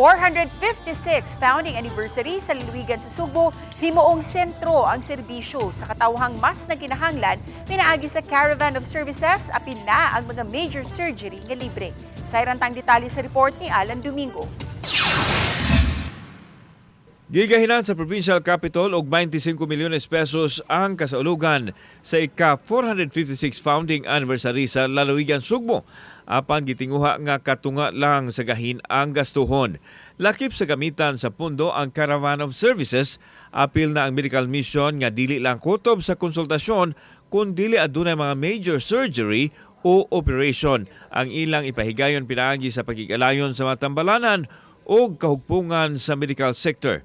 456 founding anniversary sa lalawigan sa Sugbo, himuong sentro ang serbisyo sa katawhang mas nagkinahanglan pinaagi sa Caravan of Services, apil na ang mga major surgery nga libre. Sayran tang detalye sa report ni Alan Domingo. Gigahinan sa Provincial Capitol og 25 milyones pesos ang kasaulugan sa ika-456 founding anniversary sa lalawigan Sugbo. Apan gitinguha nga katunga lang sa gahin ang gastuhon. Lakip sa gamitan sa pundo ang Caravan of Services, apil na ang medical mission nga dili lang kutob sa konsultasyon kun dili adunay mga major surgery o operation. Ang ilang ipahigayon pinaagi sa pagigalayon sa mga tambalanan o kahugpungan sa medical sector.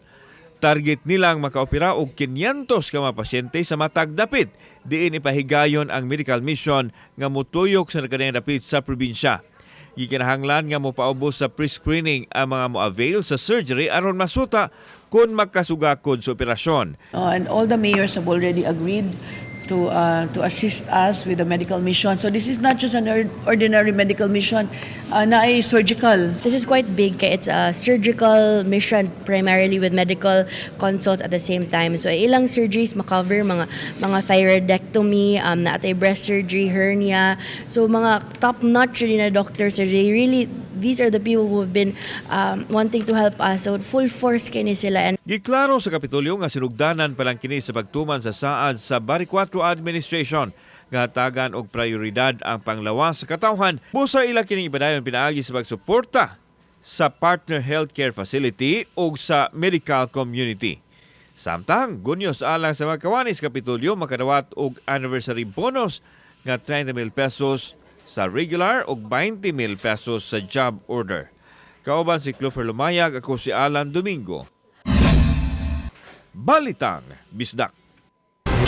Target nilang makaopera og 500 ka mga pasyente sa matag dapit. Diin ipahigayon ang medical mission nga mutuyok sa nagkanang dapit sa probinsya. Gikinahanglan nga mopaubos sa pre-screening ang mga mo-avail sa surgery aron masuta kung makasugakod sa operasyon. And all the mayors have already agreed to assist us with the medical mission. So this is not just an ordinary medical mission, naay surgical. This is quite big kay it's a surgical mission primarily with medical consults at the same time. So ilang surgeries makover mga thyroidectomy, naatay breast surgery, hernia. So mga top notch really na doctors. So they really, these are the people who have been wanting to help us. So full force kini sila and Giklaro sa Kapitolyo nga sinugdanan pa lang kini sa pagtuman sa saad sa Bari 4 Administration nga hatagan og prioridad ang panglawas sa katawhan. Busa ila kining ipadayon pinaagi sa pagsuporta sa partner healthcare facility ug sa medical community. Samtang gunyos alang sa mga kawanis Kapitolyo makadawat og anniversary bonus nga 30 mil pesos sa regular ug 20 mil pesos sa job order. Kauban si Clover Lumayag, ako si Alan Domingo. Balitang Bisdak.